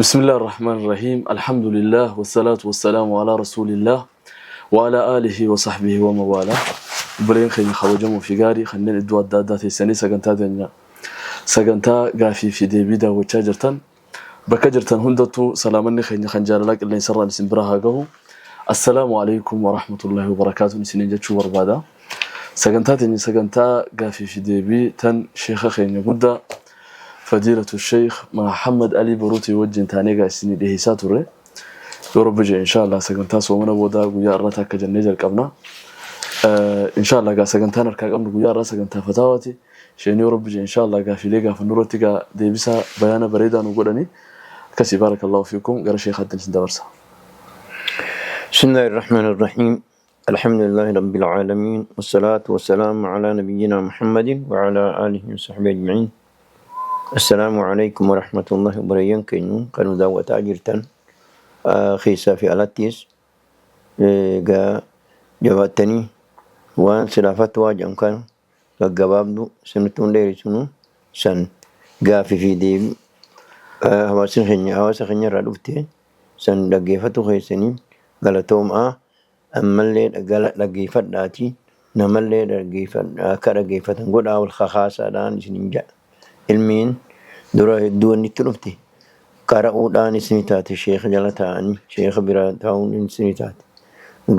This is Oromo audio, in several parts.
بسم الله الرحمن الرحيم، الحمد لله والصلاة والسلام على رسول الله وعلى آله وصحبه ومن والاه. Obboleen keenya kabajamoo fi gaarii kanneen iddoo adda addaa teessanii sagantaa teenya, sagantaa gaafii fi deebii daawwachaa jirtan, bakka jirtan hundattuu salaamanni keenya kan jaalalaa qilleensarraan isin bira haa gahu. Assalaamu alaikum warahmatullahi wabarakaatuun isiniin jechuu barbaada. Sagantaa teenya, sagantaa gaafii fi deebii tan sheeka keenya guddaa Fadiilatu Sheekh Mahammad Alii Boruutii wajjin taanee gaa isinii dhiheessaa turre. Yoo Rabbi jedhe, inshallah, sagantaa soomana boodaa guyyaa irratti akka jennee jalqabna. Inshallah gaa sagantaan harkaa qabnu guyyaa irraa sagantaa fataawaati. Isheen yoo Rabbi jedhe, inshallah, gaafiilee gaafannu irratti gaa deebisaa bayaana bareedaa nu godhani. Akkasii, barakallahu fiikum, gara sheekaatti isin dabarsa. بسم الله الرحمن الرحيم، الحمد لله رب العالمين، والصلاة والسلام على نبينا محمد وعلى آله وصحبه أجمعين. السلام عليكم ورحمة الله وبركاته. Keenya kan nu daawwataa jirtan keessaa fi alattis egaa jabaattanii waan silaafatti waa jedhan kana gaggabaabdu sinitti hin dheerisinu san gaafii fi deebii hawaasni keenya hawaasa keenya irraa dhufte san dhaggeeffatu keessanii galatoomaa. Ammallee dhaggeeffadhaati namallee akka dhaggeeffatan godhaa, wal kakaasaadhaan isinin jedha. Ilmiin dura hedduu wanni itti dhufte qara'uudhaan isinii taate, sheeka jala taa'anii sheeka bira taa'uun isinii taate.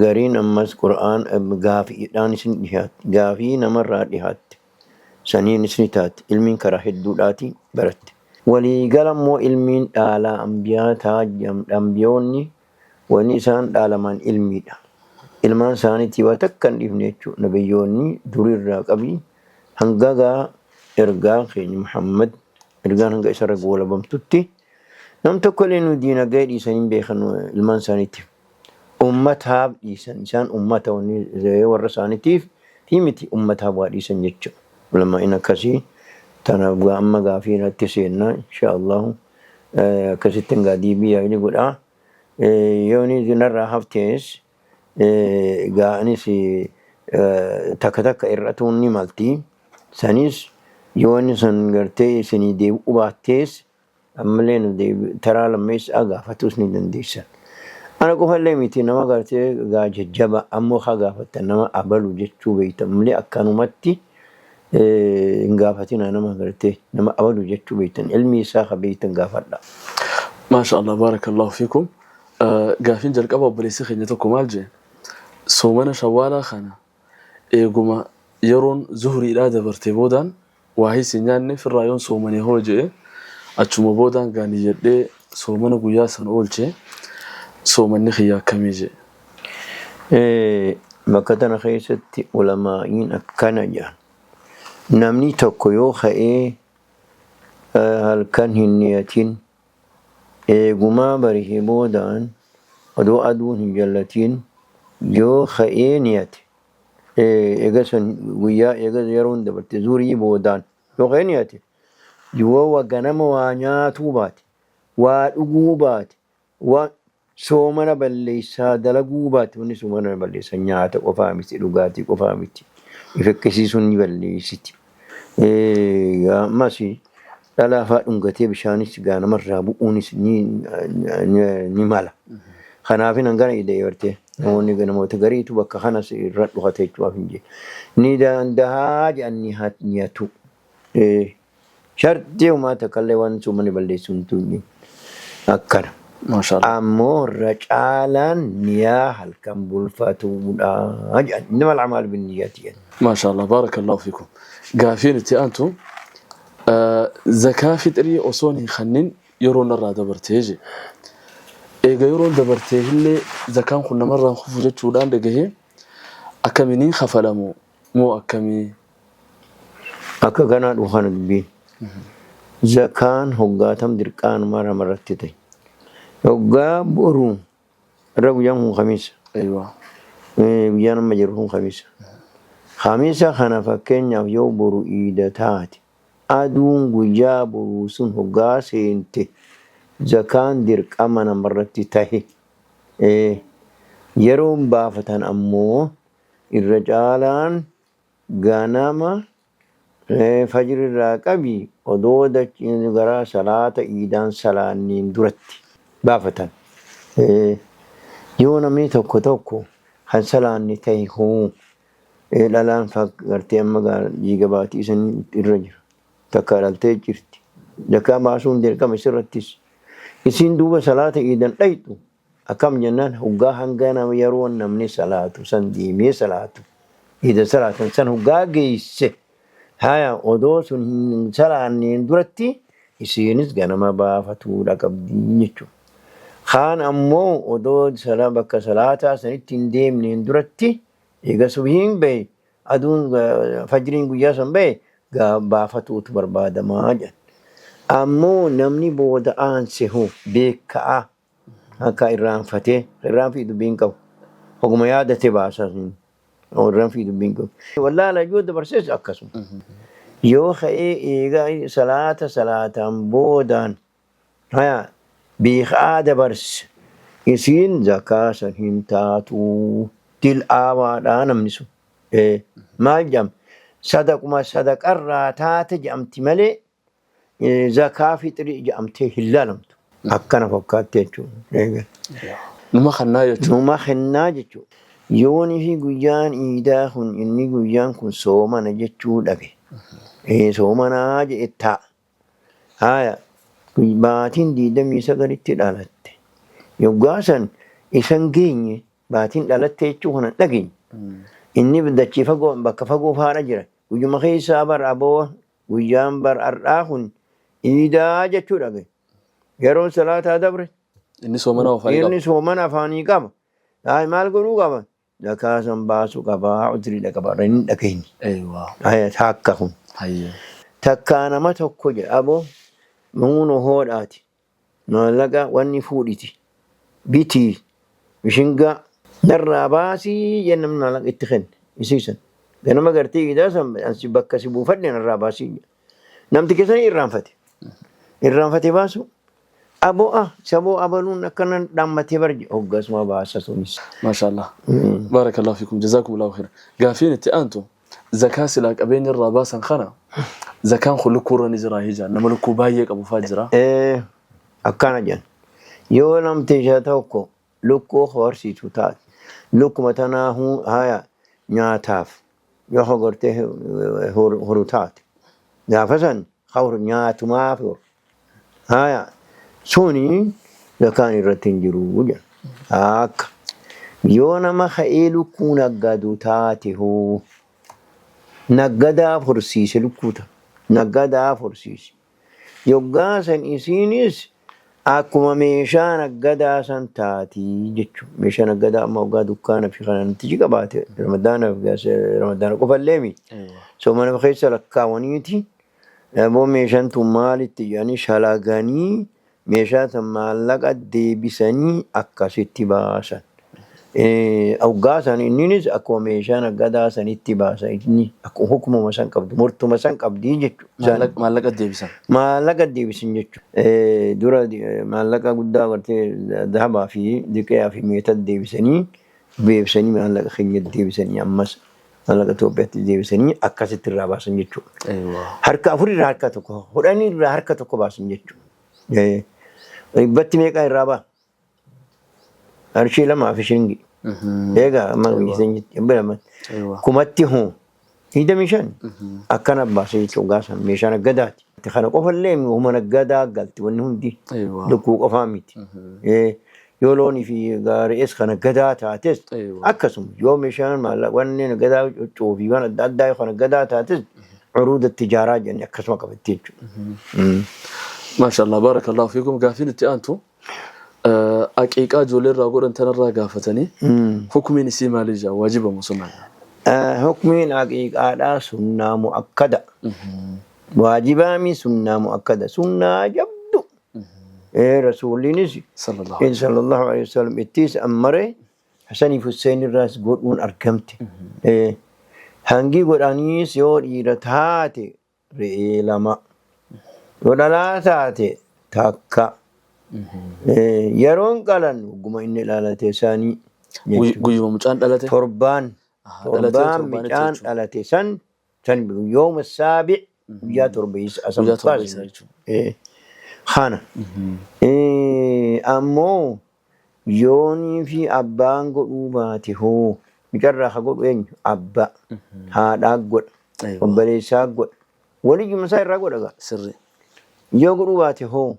Gariin ammas qura'aan gaafiidhaan isin dhihaatte, gaafii namarraa dhihaatte saniin isinii taate. Ilmiin karaa hedduudhaati baratte. Waliigala immoo ilmiin dhaalaa ambiyaa taa, ambiyoonni wanni isaan dhaalaman ilmiidha. Ilmaan isaaniitii waa takka hin dhiifne jechuudha. Nabiyyoonni durirraa qabii hanga gaa ergaa keenya Muhammad ergaan hanga isarra goolabamtutti nam tokko illee nu diinagdee dhiisanii hin beekan ilmaan isaaniitiif. Ummataaf dhiisan isaan, ummata wanni warra isaaniitiif fi miti, ummataaf waa dhiisan jechuudha. Ulamaa'in akkasii tanaaf gaa amma gaafii irratti seenna insha Allahu, akkasitti gaa deebii yaa'ini godhaa. Yooni narraa haftees gaa anis takka takka irratuun ni malti. Sanis yoonni san gartee isinii deebi'uu baattees ammallee nu taraa lammeessaa gaafatus ni dandeessan. Ana qofallee miti, nama gartee gaa jajjaba ammoo haa gaafattan, nama abalu jechuu beektan malee akkanumatti hin gaafatina. Nama gartee nama abalu jechuu beektan, ilmi isaa haa beektan gaafadha. Maasha Allah, barakallahu fiikum. Gaafiin jalqaba obboleessi keenya tokko maal jee? Soomana shawwaalaa kana eeguma yeroon zuhuriidhaa dabarte boodaan waa hin nyaanne firraa yoon soomane hoo jee, achuma boodaan gaanii jedhee soomana guyyaa san oolche, soomanni kiyya akkamii jee? Bakka tana keessatti ulamaa'iin akkana jedhan. Namni tokko yoo ka'ee halkan hin niyatin, eegumaa barihee boodaan odoo aduun hin jallatin yoo ka'ee niyate, eega san guyyaa eega yeroon dabarte zuhurii boodaan yoo ka'ee niyate, yoo ganama waa nyaatuu baate, waa dhuguu baate, waa soomana balleessaa dalaguu baate, wanni soomana balleessaa nyaata qofaa miti, dhugaatii qofaa miti, ifekkisiisuun ni balleessiti. Ammas dhalaa fa'aa dhungatee bishaanis gaa namarraa bu'uunis ni mala. Kanaafin hangana ida'ee bartee namoonni namoota gariitu bakka kanas irra dhufate jechuudhaaf hin jee. Ni dandahaa jedhan niyatu. Shartii homaa takkallee waan soomani balleessu hin tunye. Akkana. Maasha Allah. Ammoo irra caalaan niyaa halkan bulfatuudha jedhan. إنما الأعمال بالنيات jedhan. Maasha Allah, barakallahu fiikum. Gaafiin itti aantu, zakaa fixrii osoon hin kannin yeroo narraa dabartee je. Eega yeroon dabartee illee zakaan kun namarraa kufu jechuudhaan dhagahee, akkaminiin kafalamu moo akkamii? Akka kanaa dhufu kana dubbiin. Zakaan hoggaatam dirqaanuma namarratti ta'e. Hoggaa boruu irra guyyaan kun Khamiisa. Guyyaan amma jiru kun Khamiisa. Khamiisa kana fakkeenyaaf yoo boru iida taate, aduun guyyaa boruu sun hoggaa seente zakaan dirqama namarratti tahe. Yeroon baafatan ammoo irra caalaan ganama. Fajri irraa qabi odoo dachiin gara salaata iidaan salaanniin duratti baafatan. Yoo namni tokko tokko kan salaanni ta'e hoo dhalaan gartee amma dhiiga baatii isan irra jira. Takka dhaltee jirti. Zakaa baasuun dirqama isirrattis. Isiin duuba salaata iidan dhayxu akkam jennaan hoggaa hanga nama yeroo namni salaatu san deemee salaatu. Iida salaatan san hoggaa geesse. Haya odoo sun hin salaanneen duratti isiinis ganama baafatuudha qabdi jechuudha. Kaan ammoo odoo bakka salaataa sanitti hin deemneen duratti eega subhiin bahe aduun fajriin guyyaa san bahe baafatuutu barbaadamaa jedhan. Ammoo namni booda aanse hoo beeka'a akka irraanfatee irraanfii dubbiin qabu. Hoguma yaadate baasa irraanfii dubbiin qabu. Wallaala yoo dabarses akkasuma. Yoo ka'ee eegaa salaata salaataan boodaan haya beekaa dabarse isiin zakaa san hin taatu dil'aawaadhaa namni sun. Maal jedhama? Sadaquma sadaqarraa taate jedhamti malee zakaa fixrii jedhamtee hin laalamtu. Akkana fakkaatti jechuudha. Numa kannaa jechuudha. Numa kennaa jechuudha. Yoonii fi guyyaan iidaa kun inni guyyaan kun soomana jechuu dhabe. Soomanaa jedhe taa'a. Haya baatiin 29tti dhalatte. Yoggaa san isan geenye baatiin dhalatte jechuu kana dhageenye. Inni dachii fagoo bakka fagoo faana jira. Guyyuma keessaa bar aboo guyyaan bar har'aa kun iidaa jechuu dhagaye. Yeroon salaataa dabre. Inni soomana afaanii qaba. Inni soomana afaanii qaba. Hayi maal godhuu qaba? Zakaa san baasuu qaba. Udriidha qaba. Inni dhageenye. Eewwa. Haya takka kun. Hayyee. Takkaa nama tokko jedha aboo muunoo hoodhaati. Maallaqa wanni fuudhiti. Bitii. Mishingaa. Narraa baasii jee namni maallaqa itti kenne. Isiisan. Ganama gartee iidaa san ansi bakka si buufadhe narraa baasii. Namti keessan irraanfate. Irraanfate baasu. Aboo ah saboo abaluun akkana dhaammatee bar hoggasuma baasa sunis. Maashaallah. Baarakallahu fiikum. Jazaakumullahu khairan. Gaafiin itti aantu zakaa silaa qabeenya irraa baasan kana zakaan kun lukkuu irra ni jira hijaa nama lukkuu baay'ee qabu faa jira. Akkana jedhan. Yoo namti isa tokko lukkuu horsiisu taate lukkuma tanaahuu haya nyaataaf yoo hogortee horu taate gaafa san horu nyaatumaaf horu. Haya suni zakaan irratti hin jiru jedhan. Akka yoo nama ka'ee lukkuu naggadu taate hoo naggadaaf horsiise lukkuu ta'a. Naggadaaf horsiise. Yoggaa san isiinis akkuma meeshaa naggadaa san taatii jechuudha. Meeshaa naggadaa amma waggaa dukkaana fi kana namtichi qabaate ramadaana qofallee miti. Soomana keessa lakkaawaniiti. Aboo meeshaan tun maalitti jedhanii shalaganii meeshaa san maallaqa deebisanii akkasitti baasan. Waggaa san inninis akkuma meeshaa naggadaa sanitti baasa inni akkuma hukumuma san qabdi murtuma san qabdi jechuudha. Maallaqa deebisan. Maallaqa deebisan jechuudha. Dura maallaqa guddaa gartee dahabaa fi diqeyaa fi meeta deebisanii deebisanii maallaqa keenya deebisanii ammas maallaqa Itoophiyaatti deebisanii akkasitti irraa baasan jechuudha. Harka afur irraa harka tokko 10 irraa harka tokko baasan jechuudha. Dhibbatti meeqa irraa ba'a? Qarshii lamaa fi shilingi. Eegaa amma 200. Kumatti hoo 25 akkana baasee jechuun gaasan meeshaa naggadaati. Kana qofallee humna naggadaa galti wanni hundi lukkuu qofaa miti. Yoo loonii fi re'ees kan naggadaa taates akkasuma yoo meeshaan maallaqa wanni naggadaa cuuccuu fi waan adda addaa kan naggadaa taates curuuda tijaaraa jennee akkasuma qabatti jechuudha. Maashaallah baarakallahu fiikum. Gaafiin itti aantu aqiiqaa ijoollee irraa godhan tanarraa gaafatanii hukumiin isii maali jaa waajiba moo sunnaa? Hukmiin aqiiqaadhaa sunnaa mu'akkada. Waajibaami sunnaa mu'akkada. Sunnaa jabdu. Rasuulliinis sallallahu alaihi wasallam ittis ammare Hasanii fi Hussein irraas godhuun argamte. Hangi godhaniis yoo dhiira taate re'ee lama. Yoo dhalaa taate takka. Yeroon qalan hogguma inni dhalate sanii. Guyyuma mucaan dhalate? Torbaan. Torbaan mucaan dhalate san San yooma saabi guyyaa torbeessa Guyyaa torbeessa jechuudha. Kana. Ammoo yoonii fi abbaan godhuu baate hoo mucarraa ka godhu eenyu? Abbaa. Haadhaa godha. Obboleessaa godha. Waliyyuma isaa irraa godha gaa. Sirri. Yoo godhuu baate hoo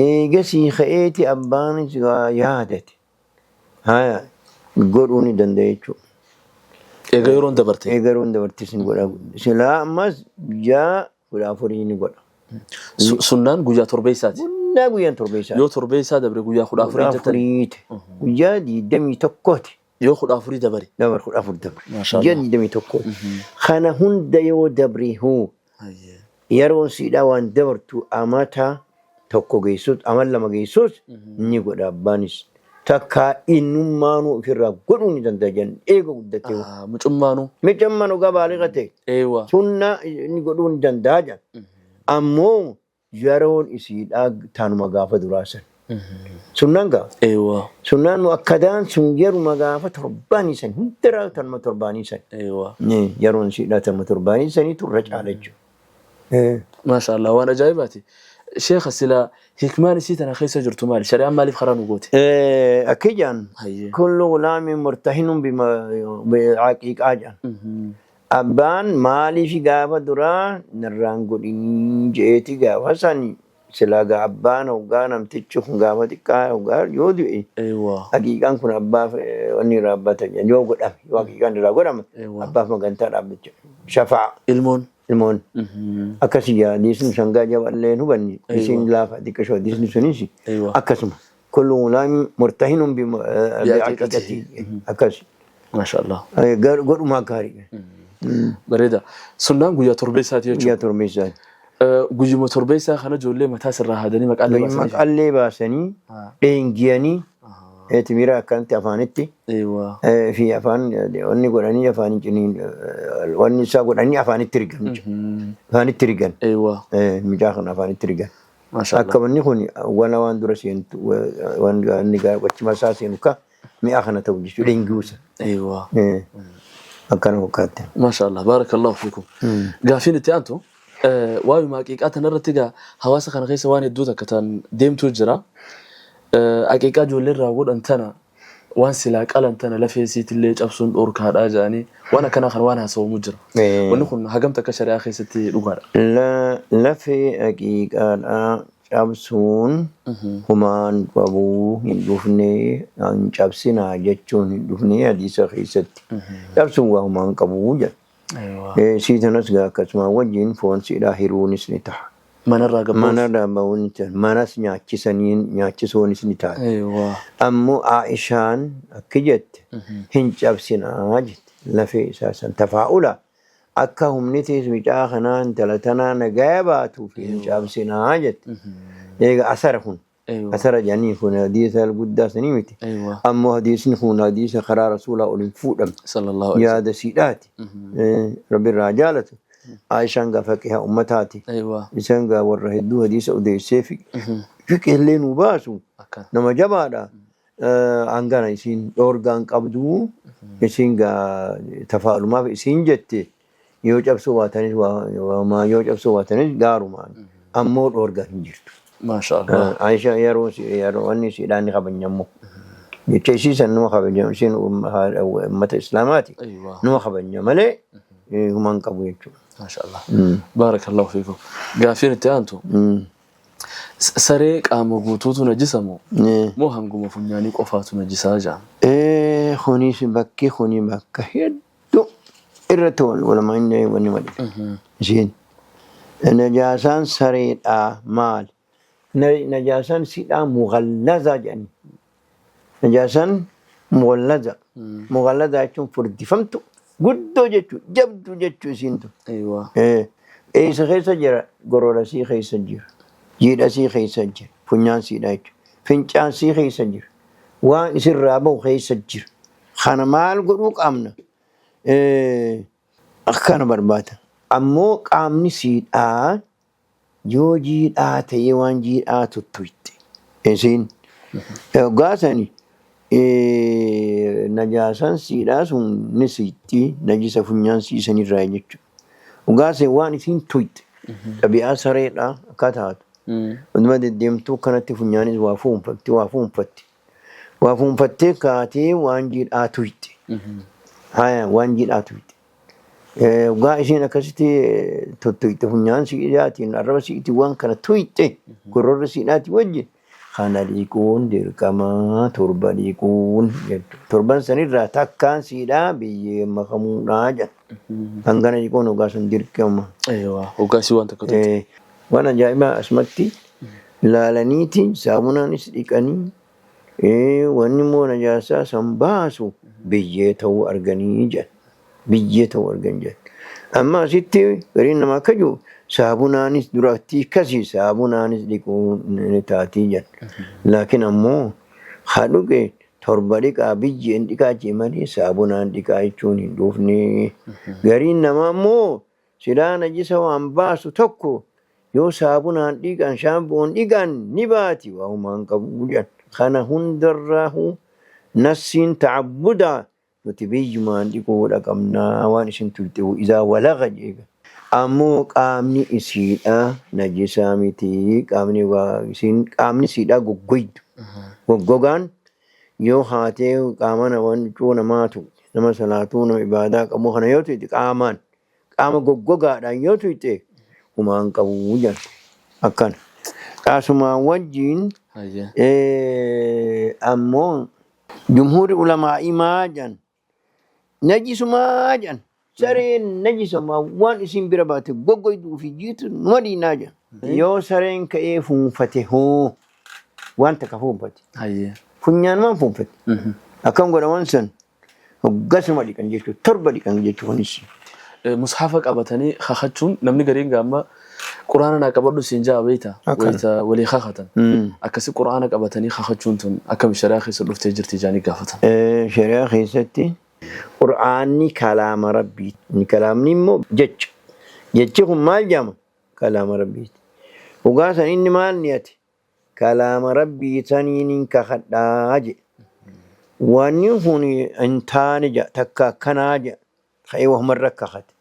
eegasii ka'eeti abbaan yaadate. Haya godhuu ni danda'a jechuudha. Eega yeroon dabarte. Eega yeroon dabartes ni godha. Silaa ammas guyyaa 14 ni godha. Sunnaan guyyaa torbeessaati. Sunnaa guyyaan torbeessaati. Yoo torbeessaa dabre guyyaa 14 jettani. 14ti. Guyyaa 21ti. Yoo 14 dabare. Dabar 14 dabre. Maasha Guyyaa Allah. 21ti. Kana hunda yoo dabre hoo yeroon siidhaa waan dabartu amata tokko geessus ama lama geessus ni godha abbaanis. Takkaa innummaanuu ofirraa godhuu ni danda'a jedhan eega guddatee. Mucummaanuu. Mucummaanuu gabaaliqa ta'e. Eewa. Sunna inni godhuu ni danda'a jedhan. Ammoo yeroon isiidhaa tanuma gaafa duraa san. Sunnaan gaa. Eewa. Sunnaan muakkadaan sun yeruma gaafa torbaanii san hundarraa tanuma torbaanii san. Eewa. Yeroon isiidhaa tanuma torbaanii saniitu irra caala jechuudha. Maasha Allah waan ajaa'ibaati. Sheekha sila hikmaan isii tana keessa jirtu maali? Shari'aan maaliif karaa nu goote? Akka jedhan kullu gulaamin murtahinun bi'aqiiqaa jedhan. Abbaan maaliif gaafa duraa narraan godhin je'eeti gaafa san silaa gaa abbaan hoggaa namtichi kun gaafa xiqqaa hoggaa yoo du'e haqiiqaan kun abbaaf wanni irraa abbata jedhan yoo godhame yoo haqiiqaan irraa godhame abbaaf magantaa dhaabbacha shafaa. Ilmoon. Ilmoon. Akkasii yaa hadiisni sangaa jaballee hin hubanne isiin laafa xiqqashoo hadiisni sunis akkasuma. Kullu gulaamin murtahinun bi'aqiiqatihi akkasi. Maasha Allah. Godhumaa gaarii. Bareeda. Sunnaan guyyaa torbeessaati jechuudha. Guyyaa torbeessaati. Guyyuma torbeessaa kana ijoollee mataa sirraa haadanii maqaallee baasanii. Maqaallee baasanii dheenjiyanii timira akkanatti afaanitti fi afaan wanni godhanii afaan ciniin wanni isaa godhanii afaanitti rigan. Afaanitti rigan. Mucaa kana afaanitti rigan. Akka wanni kun wana waan dura seentu wanni wachuma isaa seenu ka mi'a kana ta'u jechuudha dheenjiuusa. Akkana fakkaatti. Maasha Allah. Baarakallahu fiikum. Gaafiin itti aantu waayuma haqiiqaa tanarratti egaa hawaasa kana keessa waan hedduu takka tan deemtuu jira. Haqiiqaa ijoollee irraa godhan tana waan silaa qalan tana lafee isiitillee cabsuun dhorkaadhaa jedhanii waan akkanaa kana waan haasawamu jira. Wanni kun hagam takka shari'aa keessatti dhugaadha? Lafee haqiiqaadhaa cabsuun humaan qabuu hin dhufne hin cabsinaa jechuun hin dhufne hadiisa keessatti. Cabsuun waa humaan qabuu jedha. Sii tanas gaa akkasuma wajjin foon siidhaa hiruunis ni ta'a. Manarraa gabbuuf. Manarraa bahuun ni ta'a. Manas nyaachisanii nyaachisuunis ni ta'a. Ammoo Aishaan akki jette hin cabsinaa jette lafee isaa san tafaa'ula akka humni tees mucaa kanaa intala tanaa nagaa baatuuf hin cabsinaa jette. Eega asara kun. Asara jedhanii kun hadiisa guddaa sanii miti. Ammoo hadiisni kun hadiisa karaa rasuulaa ol hin fuudhamne. Sallallahu alaihi Yaada siidhaati. Rabbi irraa jaalatu. Aishaan gaa faqiha ummataati. Isaan gaa warra hedduu hadiisa odeessee fiqillee nu baasu. Nama jabaadha. Hangana isiin dhoorgaan qabdu isiin gaa tafaalumaaf isiin jette yoo cabsuu baatanis yoo cabsuu baatanis gaarumaan ammoo dhoorgaan hin jirtu. Maasha Allah. Aisha yeroo yeroo wanni isiidhaan ni kabajammoo. Jecha isii san numa kabajamu isiin uummata islaamaati. Numa kabajna malee humaan qabu jechuudha. Maasha Allah. Baarakallahu fiikum. Gaafiin itti aantu. Saree qaama guutuutu najisa moo? Moo hanguma funyaanii qofaatu najisaa jedhama? Kunis bakki kuni bakka hedduu irratti walumaa inni wanni malee. Isiin najaasaan sareedhaa maali? Najaasaan sidhaa mughallaza jedhani. Najaasaan mughallaza. Mughallaza jechuun furdifamtu guddoo jechuudha jabduu jechuu isiin tun. Eessa keessa jira? Gororasii keessa jira. Jiidhasii keessa jira. Funyaan siidhaa jechuudha. Fincaan sii keessa jira. Waan isirraa bahu keessa jira. Kana maal godhuu qabna? Akkana barbaada. Ammoo qaamni siidhaa yoo jiidhaa ta'ee waan jiidhaa tuttuitte. Isiin gaasani Najaasaan siidhaa sun ni siixxi najisa funyaan siisanirraa jechuudha. Dhugaasee waan isiin tuyxe xabi'aa sareedhaa akka taatu. Walumaa deddeemtuu kanatti funyaanis waa fuunfatti waa fuunfatti. Waa fuunfattee kaatee waan jiidhaa tuyxe. Haya waan jiidhaa tuyxe. Dhugaa isiin akkasitti tottuyxe funyaan siidhaatiin arraba siitiin waan kana tuyxe gororra siidhaatiin wajjin kana dhiquun dirqama torba dhiquun jechuudha. Torban sanirraa takkaan siidhaa biyyee makamuudhaa jedha. Hangana dhiquun dhugaa sun dirqama. Eeyyawaa hoggaa isii waan takka tuyxe. Waan ajaa'ibaa asumatti laalaniiti saamunaanis dhiqanii wanni immoo najaasaa san baasu biyyee ta'uu arganii jedhan. Biyyee ta'uu argan jedhan. Amma asitti gariin namaa akka jiru saabunaanis duratti kasi saabunaanis dhiquu ni taatii jedhan. Laakiin ammoo haa dhuge torba dhiqaa biyyeen dhiqaa jee malee saabunaan dhiqaa jechuun hin dhufne. Gariin namaa immoo silaa najisa waan baasu tokko yoo saabunaan dhiqan shaampoon dhiqan ni baati waa humaan qabu jedhan. Kana hundarraahu nassiin ta'abbudaa nuti biyyumaan dhiquudha qabnaa waan isin tuyxe izaa walaga jeega. Ammoo qaamni isiidha najisaa miti qaamni waa isin qaamni isiidha goggoydu. Goggogaan yoo haatee qaama nama huccuu namaatu nama salaatuu nama ibaadaa qabu kana yoo tuyxe qaamaan qaama goggogaadhaan yoo tuyxe humaan qabu jedhan akkana. Qaasumaan wajjin ammoo jumhuurri ulamaa'ii maa jedhan najisumaa jedhan sareen najisumaa waan isin bira baate goggoyduu fi jiitu numa dhiinaa jedhan. Yoo sareen ka'ee fuunfate hoo waan takka fuunfate. Funyaanumaan fuunfate. Akkam godha waan san hoggasuma dhiqan jechuudha torba dhiqan jechuudha kunis. Mushafa qabatanii kakachuun namni gariin gaamma quraana naa qabadhu siin jaa beeyta wayita walii kakatan. Akkasi quraana qabatanii kakachuun tun akkam shari'aa keessa dhuftee jirti jaanii gaafatan. Shari'aa keessatti qur'aanni kalaama rabbii. Kalaamni immoo jecha. Jechi kun maal jedhama? Kalaama rabbiiti. Dhugaa san inni maal niyate? Kalaama rabbii saniin kakadhaa jedhe. Wanni kun hin taane jedha takka akkanaa jedha. Ka'ee wahumarra kakate.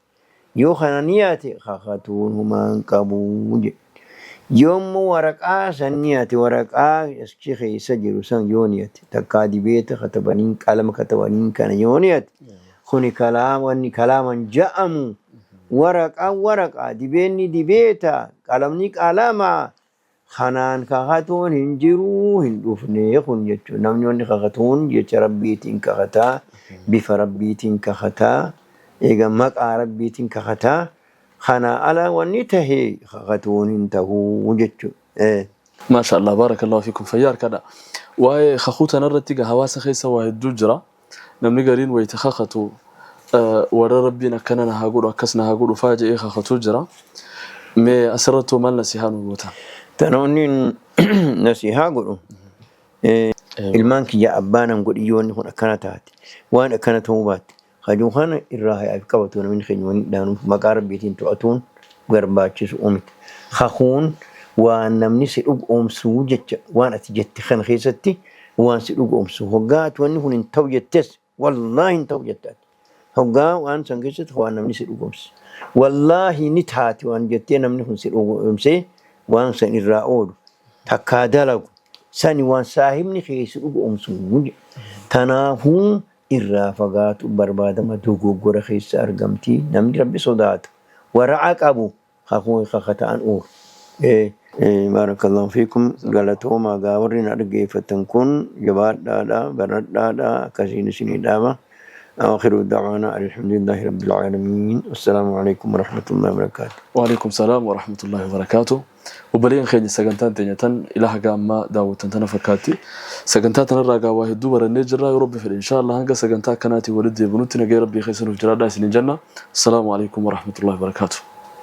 Yoo kana niyate kakatuun humaan qabu jedhe. Yoommoo waraqaa san niyate waraqaa achi keessa jiru san yoo niyate takkaa dibeeta katabaniin qalama katabaniin kana yoo niyate kuni kalaama wanni kalaaman ja'amu waraqaan waraqaa dibeenni dibeeta qalamni qalama kanaan kakatuun hin jiruu hin dhufne kun jechuudha. Namni wanni kakatuun jecha rabbiitiin kakataa bifa rabbiitiin kakataa eega maqaa rabbiitiin kakataa kana ala wanni tahe kakatuun hin tahuu jechuudha. Maasha Allah barakallahu fiikum fayyaa harkadha. Waa'ee kakuu tanarratti egaa hawaasa keessa waa hedduu jira. Namni gariin wayita kakatu warra rabbiin akkana na haa godhu akkas na haa godhu faa jedhee kakatuu jira. Mee asirratti maal nasihaa nu goota? Tanoonni nasihaa godhu ilmaan kiyya abbaa nan godhi yoo wanni kun akkana taate waan akkana ta'uu baatte hajuu kana irraa hayaaf qabatu namni keenya wanni dhaanuuf maqaa rabbiitiin to'atuun barbaachisu miti. Kakuun waan namni si dhugoomsuu jecha waan ati jette kana keessatti waan si dhugoomsu hoggaa ati wanni kun hin ta'u jettes wallaahi hin ta'u jette ati. Hoggaa waan san keessatti waan namni si dhugoomsu. Wallaahi ni taati waan jettee namni kun si dhugoomsee waan san irraa oolu takkaa dalagu sani waan saahibni kee si dhugoomsu. Tanaafuu irraa fagaatu barbaadama dogoggora keessa argamti namni rabbi sodaatu wara'a qabu kakuu kakata'an oolu. Baarakallahu fiikum galatoomaa gaa warri na dhaggeeffatan kun jabaadhaadha baradhaadha akkasiin isinii dhaaba. آخر دعوانا الحمد لله رب العالمين والسلام عليكم ورحمة الله وبركاته. وعليكم السلام ورحمة الله وبركاته. Obboleen keenya sagantaan teenya tan ilaha gaammaa daawwattan tana fakkaatti. Sagantaa tanarraa gaa waa hedduu barannee jirra yoo rabbi fedhe inshallah hanga sagantaa akkanaatiin walitti deebinutti nagaya rabbii keessa nuuf jiraadhaa isiniin jenna. Assalaamu alaikum warahmatullahi wabarakatuh.